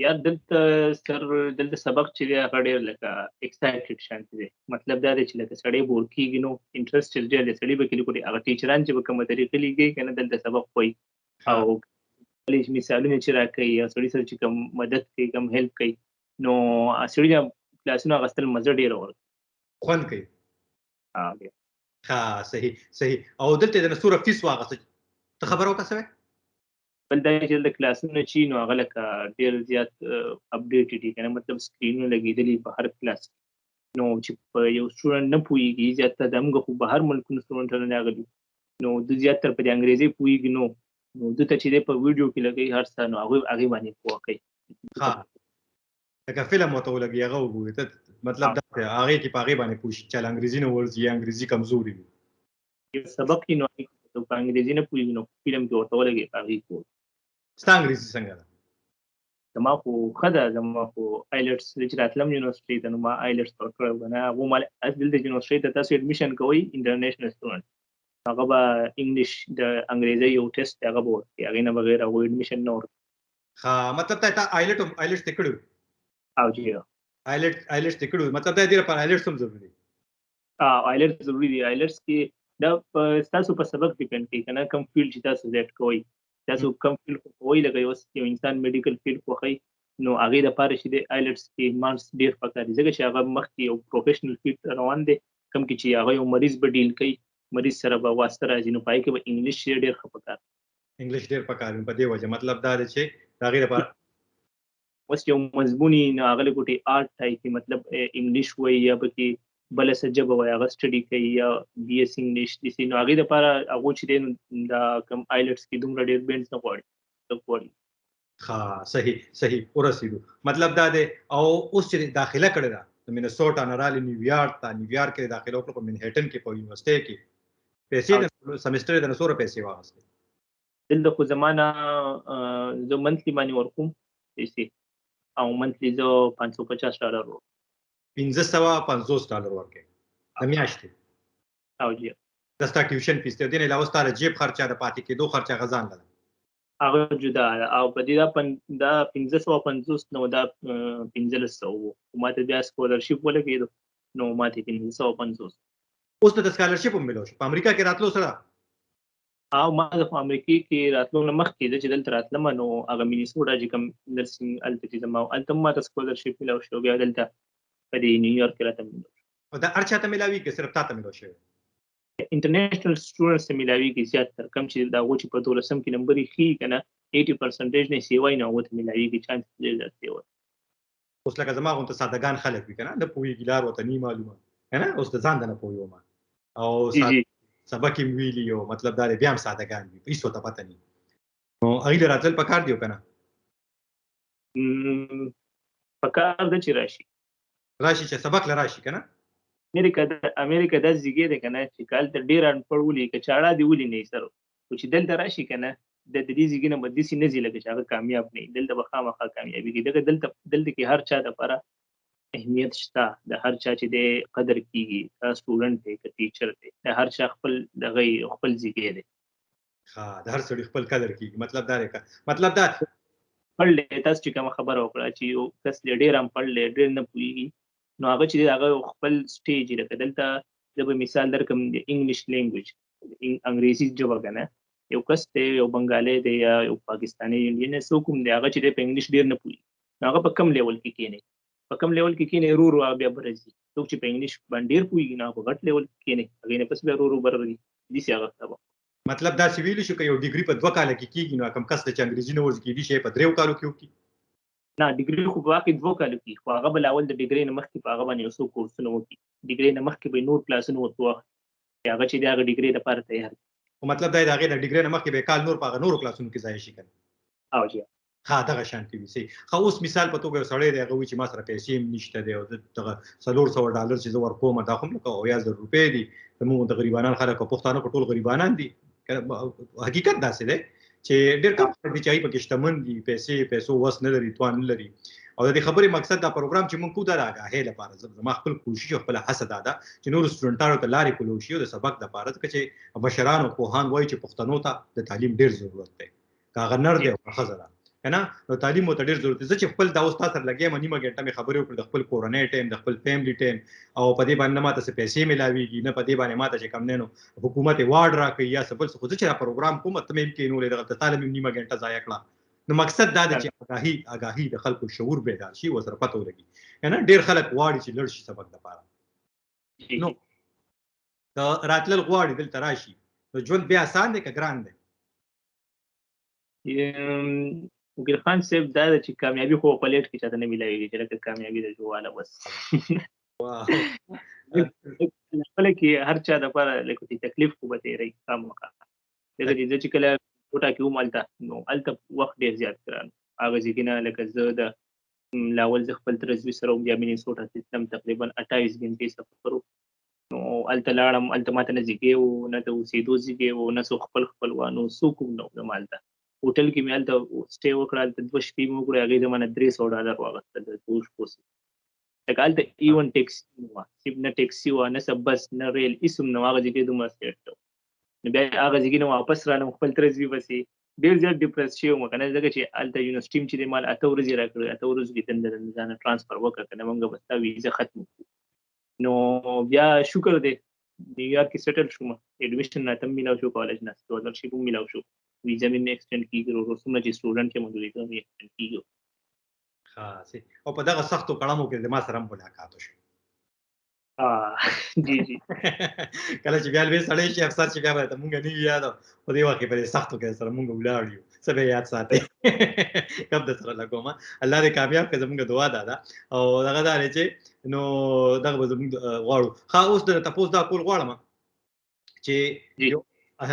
یار دلته سر، دلته سبق چې دی هغه ډېر لکه excited شانتي دی. مطلب دا دی چې لکه سړی bore کېږي، نو interest ډېر دی سړی به کې لیکي. هغه ټیچران چې به کومه طریقه لیکي که نه، دلته سبق وایي او کالج مثالونه چې راکوي او سړي سره چې کوم مدد کوي، کوم help کوي، نو سړي د کلاسونه اخیستل مزه ډېره ورکوي، خوند کوي. ها، صحیح صحیح. او دلته د څومره فیس واغسته؟ ته خبر وکړه سوې؟ بل دا چې دلته کلاسونه چې نو هغه لکه ډېر زیات updated دي که نه. مطلب سکرینونه لګېدلي په هر کلاس، نو چې په یو سټوډنټ نه پوهېږي، زیاتره د موږ خو بهر ملکونو سټوډنټونه راغلي، نو د زیاتره په دې انګریزي پوهېږي، نو ده ته چې دی په ویډیو کې لګوي هر څه، نو هغوی هغې باندې پوهه کوي. ها، لکه فلم ورته ولګوي، هغه وګوري ته. مطلب دا هغې کې په هغې باندې پوه شي چې له انګریزي نه ورځي یا انګریزي کمزوري وي. یو سبق کې نو په انګریزي نه پوهېږي، نو فلم کې ورته ولګوي، په هغې پوه. ستا انګریزي څنګه ده؟ زما خو ښه ده. زما خو IELTS چې راتلم یونیورسټۍ ته، نو ما IELTS ورکړی و که نه. هغو ما دلته یونیورسټۍ ته تاسو admission کوئ international student، هغه به English د انګریزۍ یو ټیسټ دی، هغه به ورکوي، هغې نه بغیر هغوی admission نه ورکوي. ښه، مطلب تا IELTS هم IELTS دې کړی؟ او جی. IELTS دې کړی، مطلب دا دې لپاره IELTS هم ضروري دی؟ IELTS ضروري دی. IELTS کې دا ستاسو په سبق depend کوي که نه، کوم field چې تاسو select کوئ، تاسو کوم field خوښوئ. لکه یو انسان medical field خوښوي، نو هغې دپاره چې دی IELTS کې marks ډېر پکار دي، ځکه چې هغه مخکې یو professional field روان دی، کوم کې چې هغه یو مریض به deal کوي، مریض سره به واسطه راځي، نو په هغې کې به English ډېر ښه پکار. English ډېر پکار وي. په دې وجه مطلب دا دی چې د هغې لپاره اوس یو مضموني، نو هغه له art type، مطلب English وایي یا پکې بله څه ژبه وایي، هغه study کوي یا BS English داسې، نو هغې دپاره هغو چې دی نو دا کوم IELTS کې دومره ډېر bands نه غواړي، لږ غواړي. ښه، صحیح صحیح، ورسېدو. مطلب دا دی، او اوس چې داخله کړې ده د مینسوټا نه راغلې نیویارک ته، نیویارک کې داخله وکړه په منهټن کې په یونیورسټۍ کې، پیسې د سمستر د څومره پیسې واخیستې؟ دلته خو زما نه زه monthly باندې ورکوم پیسې، او monthly زه 550 ډالر ورکوم. 550 ډالر ورکوې د میاشتې؟ او جی. دا ستا tuition fees دی، دې نه علاوه ستا د جیب خرچه، د پاتې کېدو خرچه هغه ځان له؟ هغه جدا ده. او په دې دا 550 نو دا 1500 وو، ما ته بیا scholarship ولګېدو، نو ما ته 550. اوس ته د scholarship هم ملو شو په امریکا کې راتلو سره؟ او ما د امریکې کې راتلو نه مخکې زه چې دلته راتلم، نو هغه مینیسوټا چې کوم nursing هلته چې زما هلته هم ما ته scholarship ملاو شو، بیا دلته په دې نیویارک کې راته ملاو شو. او دا هر چا ته ملاوي که صرف تا ته ملاو شوی؟ international students ته ملاویږي زیاتره، کوم چې د هغو چې په دولسم کې نمبر یې ښي که نه، 80 percentage نه سیوای، نو هغو ته ملاویږي، chance ډېر زیات دی. اوس لکه زما غونته سادهګان خلک وي که نه، نه پوهېږي، لار ورته نه معلومه که نه، اوس د ځان د نه پوه یو ما او سبق یې ویلي یو، مطلب دا دی بیا هم سادهګان وي، هېڅ ورته پته نه، نو هغوی له راتلل پکار دی که نه؟ پکار ده چې راشي، راشي چې سبق له راشي که نه. امریکا داسې ځای دی که نه چې که هلته ډېر انپړ ولي، که چاړه دې ولي نه یې سر، خو چې دلته راشي که نه، د دې ځای نه به داسې نه ځي لکه چې هغه کامیاب نه وي، دلته به خامخا کامیابېږي. ځکه دلته کې هر چا دپاره اهمیت شته، د هر چا چې دی قدر کېږي، که student دی که teacher دی، د هر چا خپل دغه خپل ځای دی. ښه، د هر سړي خپل قدر کېږي. مطلب دا دی که مطلب دا پړ دی، تاسو چې کومه خبره وکړه چې یو کس دی ډېر انپړ دی، ډېر نه پوهېږي، نو هغه چې دی هغه خپل stage، لکه دلته زه به مثال درکړم د English language، انګریزي ژبه که نه، یو کس دی، یو بنګالی دی یا یو پاکستانی انډین څوک هم دی، هغه چې دی په English ډېر نه پوهېږي، نو هغه په کم level کې کښېني، په کم level کې کښېني، ورو ورو هغه بیا بره ځي. څوک چې په English باندې ډېر پوهېږي، نو هغه په غټ level کې کښېني، هغې نه پس بیا ورو ورو بره ځي، داسې هغه څه به. مطلب داسې ویلی شو که یو degree په 2 کاله کې کېږي، نو کوم کس ته چې انګریزي نه ورځي کېدای شي په 3 کالو کې وکړي؟ نه، degree خو په واقع 2 کالو کې، خو هغه به لا اول د degree نه مخکې په هغه باندې یو څو کورسونه وکړي، degree نه مخکې به یې نور کلاسونه ورته واخلي چې هغه چې د هغه degree دپاره تیار کړي. خو مطلب دا دی د هغې د degree نه مخکې به یې کال نور په هغه نورو کلاسونو کې ضایع شي که نه؟ او جی. ها، دغه شانتي وي. صحیح. خو اوس مثال په توګه یو سړی دی، هغه وایي چې ما سره پیسې هم نشته دی، او دغه $400 چې زه ورکوم دا خو هم لکه 70,000 روپۍ دي، زموږ د غریبانان خلک او پښتانه خو ټول غریبانان دي. حقیقت داسې دی چې ډېر کم خلک دي چې هغوی پکې شتمن دي، پیسو وس نه لري، توان نه لري. او د دې خبرې مقصد دا پروګرام چې موږ کوو دا د آګاهۍ لپاره، زما خپل کوشش او خپله هڅه دا ده چې نورو سټوډنټانو ته لارې کولو شي او د سبق لپاره، ځکه چې مشران او پوهان وایي چې پښتنو ته د تعلیم ډېر ضرورت دی، که هغه نر دی او که ښځه ده که نه، نو تعلیم ورته ډېر ضرورت دی. زه چې خپل دا اوس تا سره لګیا یم، نیمه ګنټه مې خبرې وکړې، د خپل کورنۍ ټایم، د خپل فیملی ټایم، او په دې باندې نه ماته څه پیسې ملاویږي، نه په دې باندې ماته چې کم دی نو حکومت ایوارډ راکوي یا څه بل څه. خو زه چې دا پروګرام کوم، ته مې هم کښېنولې، دغه ته له مې هم نیمه ګنټه ضایع کړه. نو مقصد دا دی چې آګاهي د خلکو شعور بیدار شي، ورسره پته ولګي که نه. ډېر خلک غواړي چې لړ شي سبق دپاره، نو که راتلل غواړي دلته راشي، نو ژوند بیا اسان دی که ګران دی؟ وکیل خان صاحب، دا ده چې کامیابي خو په لیټ کې چاته نه ملاویږي، چې لکه کامیابي د جواله بس خپله کې هر چا دپاره لکه چې تکلیف خو به تېروي خامخا. لکه چې زه چې کله کوټه کې وم هلته، نو هلته وخت ډېر زیات ګران هغه ځای کې نه، لکه زه د لاول زه خپل تره زوی سره وم، بیا مینیسوټا ته تلم، تقریبا 28 ګنټې سفر و. نو هلته لاړم، هلته ماته نه ځیګی و، نه د اوسېدو ځیګی و، نه څوک خپل خپلوان و، څوک هم نه و زما. هلته هوټل کې مې هلته سټې وکړه، هلته 2 شپې مې وکړې، هغې زما نه $300 واخیستل د دوو شپو څخه. لکه هلته ایون ټیکسي نه وه، صرف نه ټیکسي وه، نه څه بس، نه ریل، هېڅ هم نه وه، هغه ځای دومره سټیټ و. نو بیا هغه ځای نه واپس رالم خپل تره زوی پسې، ډېر زیات ډیپریس شوی وم که نه، ځکه چې هلته یونیورسټي هم چې دی مال 8 ورځې راکړې، 8 ورځو کې دنده ځانه ټرانسفر وکړه، که نه موږ به ستا ویزه ختم کړو. نو بیا شکر دی نیویارک کې سیټل شوم، اډمیشن راته هم میلاو شو، کالج نه سکالرشپ هم میلاو شو، ویزه مې ایکسټینډ کېږي، ورو څومره چې سټوډنټ یم نو ویزه مې ایکسټینډ کېږي. ښه، او په دغه سختو کړمو کې زما سره هم ملاقات وشو. جی جی. کله چې بیا لوی سړی شي، افسر چې بیا به ته مونږ نه یو یاد، په دې وخت کې په دې سختو کې سره مونږ ولاړ یو، څه به یاد ساتې؟ کم د سره لګوم. الله دې کامیاب کړي، زمونږ دعا دا ده. او دغه دا دی چې نو دغه به زمونږ غواړو. ښه، اوس د تپوس دا کول غواړم چې یو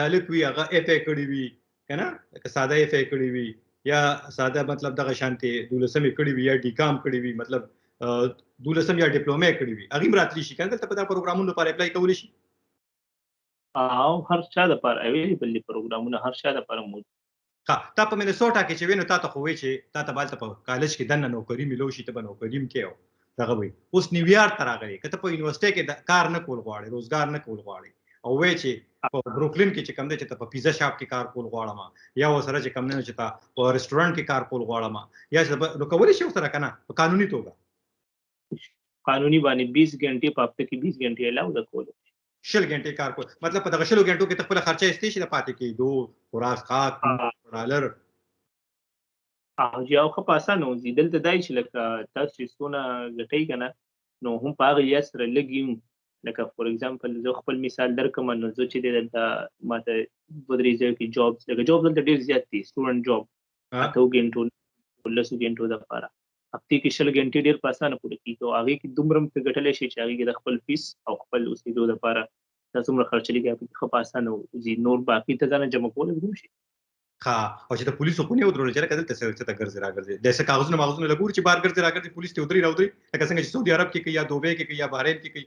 هلک وي، هغه اف ای کړی وي که نه، که ساده اف ای کړی وي یا ساده مطلب دغه شانتې دولسمې کړی وي یا ډي کام کړی وي، مطلب دولسم یا ډیپلومه کړی وي، هغه هم راتلی شي که نه دلته په دا پروګرامونو لپاره اپلای کولی شي؟ او هر چا دپاره اویلیبل دي پروګرامونه، هر چا دپاره موجود. ښه، تا په مینیسوټا کې چې وې نو تا ته خو وې چې تا ته به هلته په کالج کې دننه نوکري میلو شي، ته به نوکري هم کوې او دغه وې. اوس نیویارک ته راغلی، که ته په یونیورسټۍ کې کار نه کول غواړې، روزګار نه کول غواړې، او وې چې په بروکلین کې چې کوم دی چې ته په پیزا شاپ کې کار کول غواړم، یا ورسره چې کوم دی چې ته په رستورانت کې کار کول غواړم، یا چې نو کولی شي ورسره که نه په قانوني توګه؟ قانوني باندې 20 ګنټې په هفته کې، 20 ګنټې علاوه د کولو. 20 ګنټې کار کول، مطلب په دغه 20 ګنټو کې ته خپله خرچه ایستی شي د پاتې کېدو، خوراک، څښاک، ډالر. او جی، او ښه په اسانه وځي. دلته دی چې لکه تاسو چې څونه ګټئ که نه، نو هم په هغه لحاظ سره لږ یم. لکه فور اګزامپل زه خپل مثال درکړم، نو زه چې دی دلته ما ته دوه درې ځایو کې جابز، لکه جاب دلته ډېر زیات دي، سټوډنټ جاب 8 ګنټو 10 ګنټو دپاره هفتې کې 20 ګنټې ډېر په اسانه پوره کېږي. او هغې کې دومره هم ته ګټلی شي چې هغې کې د خپل فیس او خپل اوسېدو دپاره دا څومره خرچه لګي، هغې کې ښه په اسانه وځي. نور باقي ته ځانه جمع کولی هم شي. ښه، او چې د پولیسو خو نه ودرول چې لکه دلته څه ته ګرځي راګرځي، د څه کاغذونه ماغذونه لګوري چې بار ګرځي راګرځي، پولیس ته ودري راودري، لکه څنګه چې سعودي عرب کې کوي یا دوبۍ کې کوي یا بحرین کې کوي؟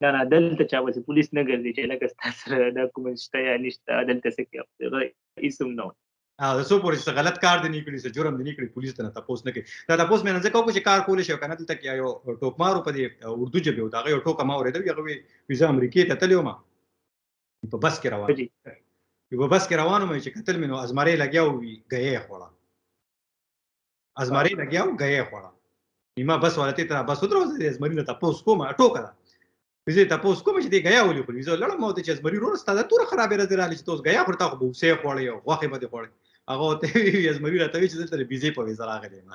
نه نه، دلته چا پسې پولیس نه ګرځي چې لکه ستا سره ډاکومنټ شته یا نشته، دلته څه کوي هغه هېڅ هم نه وایي. د څو پورې چې غلط کار دې نه کړي، څه جرم دې نه کړي، پولیس ته نه تپوس نه کوي. دا تپوس مې نن ځکه وکړو چې کار کولی شي او که نه. دلته کې یو ټوکمار و په دې اردو ژبې و، د هغه یو ټوکه ما اورېدل، هغه وایي زه امریکې ته تللی وم، په بس کې روان په بس کې روان وم چې کتل مې نو ازمرې لګیا وي، ګیې خوړه، ازمرې لګیا و، ګیې خوړه. ما بس ولته ته بس ودرو، زه ازمرې نه تپوس کوم، ټوکه ده، زه تپوس کوم چې دې ګیا ولې خوري؟ زه لړم او ته چې ازمري ورور ستا دا توره خرابې راځي راغلې چې ته اوس ګیا خورې، تا خو به هوسۍ خوړې او غوښې به دې خوړې. هغه ورته وایي ازمري راته وایي چې دلته د ویزې په ویزه راغلی یم،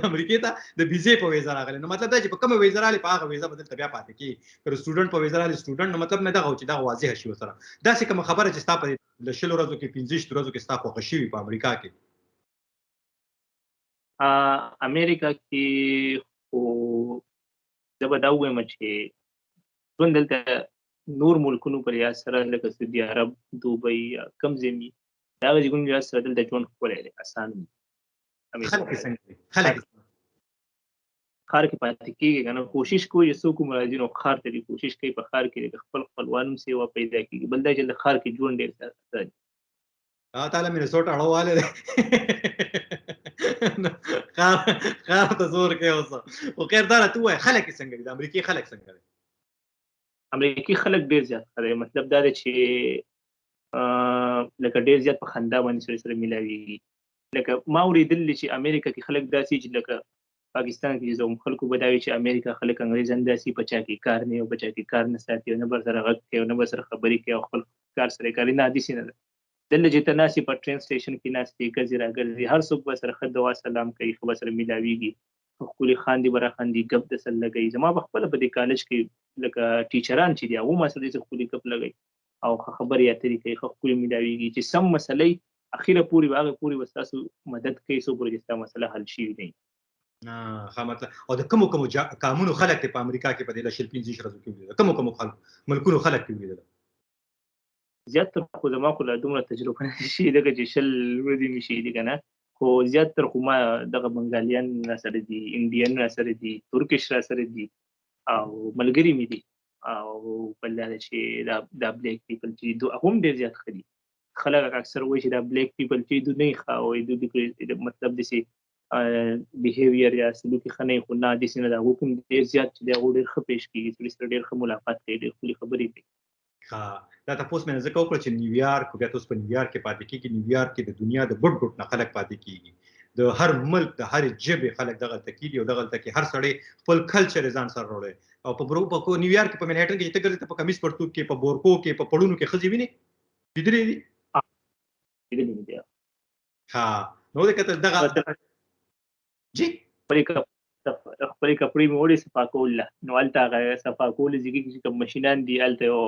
امریکې ته د ویزې په ویزه راغلی. نو مطلب دا چې په کومه ویزه راغلې په هغه ویزه به دلته بیا پاتې کېږي. که د سټوډنټ په ویزه راغلې سټوډنټ، نو مطلب مې دغه و چې دغه واضح شي ورسره. داسې کومه خبره چې ستا په له 20 ورځو کې 25 ورځو کې ستا خوښه شوي په امریکا کې؟ امریکا کې خو زه به دا ووایم چې ژوند دلته نور ملکونو پر لحاظ سره لکه سعودي عرب، دوبۍ یا کوم ځای وي، دا هغه ځایونو لحاظ سره دلته ژوند ښکلی دی، اسان دی. خلک یې څنګه دي؟ خلک ښار کې پاتې کېږي که نه، کوشش کوي چې څوک هم راځي نو ښار ته دې کوشش کوي، په ښار کې د خپل خپلوان هم سیوا پیدا کېږي. بل دا چې د ښار کې ژوند ډېر ساده دی. تعالی مینیسوټا اړواله دی، ښار ته زور کوي اوس. خو خیر، دا راته ووایه خلک یې څنګه دي؟ د امریکې خلک څنګه دي؟ امریکې خلک ډېر زیات ښه دی. مطلب دا دی چې لکه ډېر زیات په خندا باندې سړي سره میلاویږي. لکه ما اورېدل چې امریکا کې خلک داسې چې لکه پاکستان کې زموږ خلکو به دا وي چې امریکا خلک انګریزان داسې په چا کې کار نه او په چا کې کار نه ساتي او نه به سره غږ کوي او نه به سره خبرې کوي او خپل کار سره کوي. نه، داسې نه ده. دلته چې ته ناست په ټرین سټیشن کې ناست یې، ګرځي راګرځي، هر څوک به سره ښه دوا سلام کوي، ښه به سره میلاویږي، ښکلي خاندي به راخاندي، ګپ د سره لګوي. زما په خپله په دې کالج کې لکه ټیچران چې دي هغو ما سره داسې ښکلي ګپ لګوي او ښه خبرې اترې کوي، ښه ښکلي میلاویږي چې سم مسلې اخیره پورې به هغې پورې به ستاسو مدد کوي څو پورې چې ستا مسله حل شوي نه. ښه، مطلب او د کومو کومو قامونو خلک په امریکا کې په دې 20 25 ورځو کې ولیدل؟ کومو کومو خلک ملکونو خلک کې ولیدل؟ زیات تر خو زما خو لا دومره تجربه نه شي، ځکه چې 20 ورځې مې شي دي که نه، خو زیات تر خو ما دغه بنګالیان را سره دي، انډین را سره دي، ترکش را سره دي او ملګري مې دي، او بل دا چې دا بلیک پیپل چې دوی هم ډېر زیات ښه دي. خلک اکثر وایي چې دا بلیک پیپل چې دوی نه ښه او دوی مطلب داسې بیهیویر یا سلوک ښه نه، خو نه داسې نه ده. هغو کوم ډېر زیات چې دی هغو ډېر ښه پیش کېږي، سړي سره ډېر ښه ملاقات کوي، ډېر ښکلي خبرې کوي. ښه، دا تپوس مې ځکه وکړ چې نیویارک، بیا تاسو په نیویارک کې پاتې کېږي، نیویارک کې د دنیا د ګوټ ګوټ نه خلک پاتې کېږي، د هر ملک د هرې ژبې خلک دغلته کېږي او دغلته کې هر سړی خپل کلچر ځان سره راوړی. او په برو په نیویارک کې په منهټن کې چې ته ګرځې، ته په کمیس پرتوګ کې، په بورکو کې، په پړونو کې ښځې وینې؟ لیدلې دي؟ لیدلې دي. ښه، نو د کتل دغه جی خپلې کپړې مې وړې صفا کول له، نو هلته هغه صفا کول ځای کې چې کوم مشینان دي، هلته یو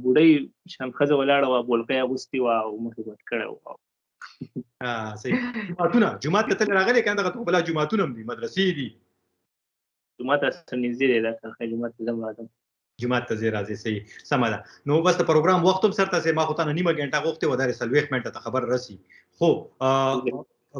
بوډۍ شان ښځه ولاړه وه، بولکۍ یې اغوستې وه او مخ یې پټ کړی و. صحیح. جوماتونه، جومات ته تللی راغلی که نه؟ دغه بلا جوماتونه هم دي، مدرسې دي. جومات ته نږدې دی، دا ښه جومات ته ځم راځم. جومات ته ځې راځې، صحیح، سمه ده. نو بس د پروګرام وخت هم سرته سي، ما خو تانه نیمه ګنټه غوښتې وه، دا 40 منټه ته خبر رسی. خو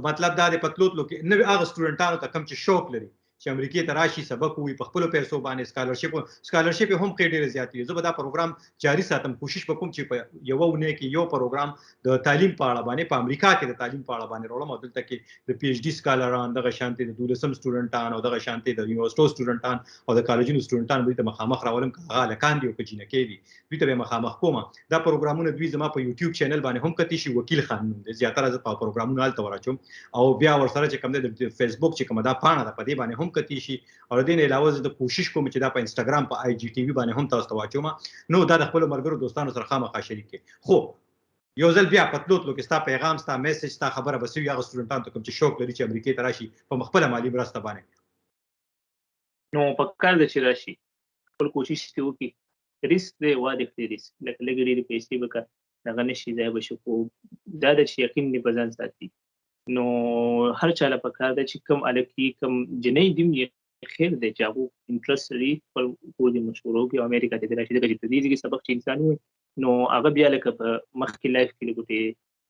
مطلب دا دی په تلو تلو کې نوې هغه سټوډنټانو ته کوم چې شوق لري چې امریکې ته راشي، سبق ووایي، په خپلو پیسو باندې سکالرشپ هم ښې ډېرې زیاتې وي. زه به دا پروګرام جاري ساتم، کوشش به کوم چې په یوه اونۍ کې یو پروګرام د تعلیم په اړه باندې په امریکا کې د تعلیم په اړه باندې راوړم، او دلته کې د پی ایچ ډي سکالران، دغه شانتې د دولسم سټوډنټان او دغه شانتې د یونیورسټو سټوډنټان او د کالجونو سټوډنټان دوی ته مخامخ راولم، که هغه هلکان دي او که جینکۍ دي، دوی ته به مخامخ کوم. دا پروګرامونه دوی زما په یوټیوب چینل باندې هم کتی شي، وکیل خان نوم دی، زیاتره زه په پروګرامونو هلته وراچوم، او بیا ورسره چې کوم دی د فیسبوک چې کومه دا پاڼه ده په دې باندې هم کتی شي. او د دې نه علاوه زه د کوشش کوم چې دا په انستګرام په آی جی ټي وي باندې هم تاسو ته واچوم، نو دا د خپلو ملګرو دوستانو سره خامخا شریک کړئ. خو یو ځل بیا په تلو تلو کې ستا پیغام، ستا میسج، ستا خبره به څه وي هغه سټوډنټانو ته کوم چې شوق لري چې امریکې ته راشي په خپله مالي مرسته باندې؟ نو په کار ده چې راشي، خپل کوشش دې وکړي. ریسک دی، وا دې خوري ریسک، لکه لږې ډېرې پیسې به که هغه نه شي ځای به شي، خو دا ده چې یقین دې په ځان ساتي. نو هر چا له پکار ده چې کوم هلک یې کوم جنۍ دي یې خیر دی چې هغو انټرسټ لري، خپل کور دې مشوره وکړي او امریکا ته دې راشي. ځکه چې په دې ځای کې سبق چې انسان ووایي نو هغه بیا لکه په مخکې لایف کې لږ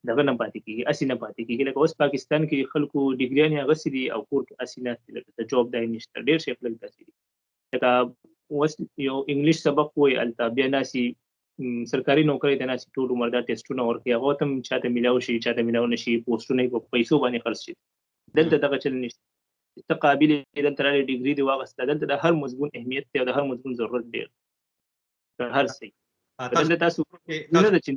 دغه نه پاتې کېږي، هسې نه پاتې کېږي. لکه اوس پاکستان کې خلکو ډیګریانې اخیستې دي او کور کې هسې ناست دي، لکه جاب دای نشته، ډېر شی خلک داسې دي. لکه اوس یو انګلیش سبق وایي، هلته بیا ناسي سرکاري نوکرۍ ته ناسي ټول عمر دا ټیسټونه ورکوي، هغه ته هم چاته میلاو شي چاته میلاو نه شي، پوسټونه یې په پیسو باندې خرڅ شي. دلته دغه چل نشته، ته قابل یې، دلته راغلې ډیګري دې واخیسته، دلته د هر مضمون اهمیت دی او د هر مضمون ضرورت ډېر دی، هر څه. دلته تاسو نه ده چې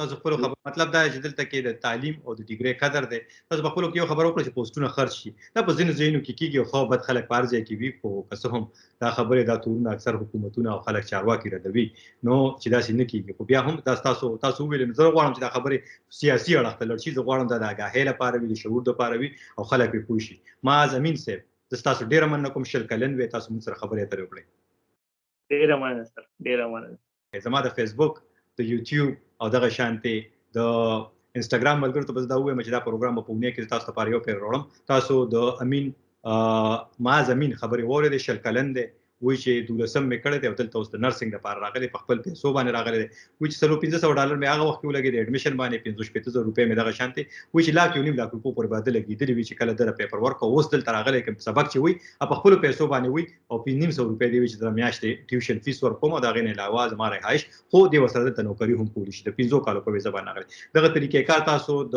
تاسو خپل خبر، مطلب دا چې دلته کې د تعلیم او د ډیګري قدر دی. تاسو په خپلو کې یو خبر وکړئ چې پوسټونه خرڅ شي، دا په ځینو ځایونو کې کېږي او ښه او بد خلک په هر ځای کې وي، خو که څه هم دا خبرې دا تورونه اکثر حکومتونه او خلک چارواکي ردوي، نو چې داسې نه کېږي. خو بیا هم دا تاسو وویل، زه غواړم چې دا خبرې سیاسي اړخ ته لاړ شي، زه غواړم دا د آګاهۍ لپاره وي، د شعور لپاره وي او خلک پرې پوه شي. معاذ امین صاحب، زه ستاسو ډېره مننه کوم، 20 کلن وې تاسو موږ سره خبرې اترې وکړې. ډېره مننه سر، ډېره مننه. زما د فیسبوک، د یوټیوب او دغه شانتې د انستګرام ملګرو ته به زه دا ووایم چې دا پروګرام به په اونۍ کې تاسو لپاره یو پیر راوړم. تاسو د امین معاذ امین خبرې واورېدې، 20 کلن دی وایي چې دولسم مې کړی دی او دلته اوس د نرسنګ لپاره راغلی، په خپل پیسو باندې راغلی دی. وایي چې 400-500 ډالر مې هغه وخت کې ولګېد اډمیشن باندې، 65,000 روپۍ مې دغه شانتې. وایي چې لاک 1.5 لاک روپو پورې به ده لګېدلي وي چې کله ده پیپر ورک. اوس دلته راغلی، کوم سبق چې وایي په خپلو پیسو باندې وایي او 550 روپۍ دی چې د میاشتې ټیوشن فیس ورکوم او د هغې نه علاوه زما رهایش، خو دی ورسره دلته نوکري هم کولی شي. د 5 کالو په ویزه باندې راغلی. دغه طریقې کار تاسو د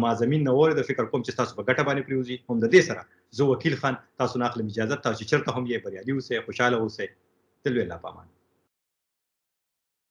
مازمین نه اورېده، فکر کوم چې تاسو په ګټه باندې پریوځي. هم د دې سره زه وکیل خان تاسو نه اخلم اجازه. تاسو چې چېرته هم یې، بریالي اوسئ، خوشحاله اوسئ. تل وی الله پامان.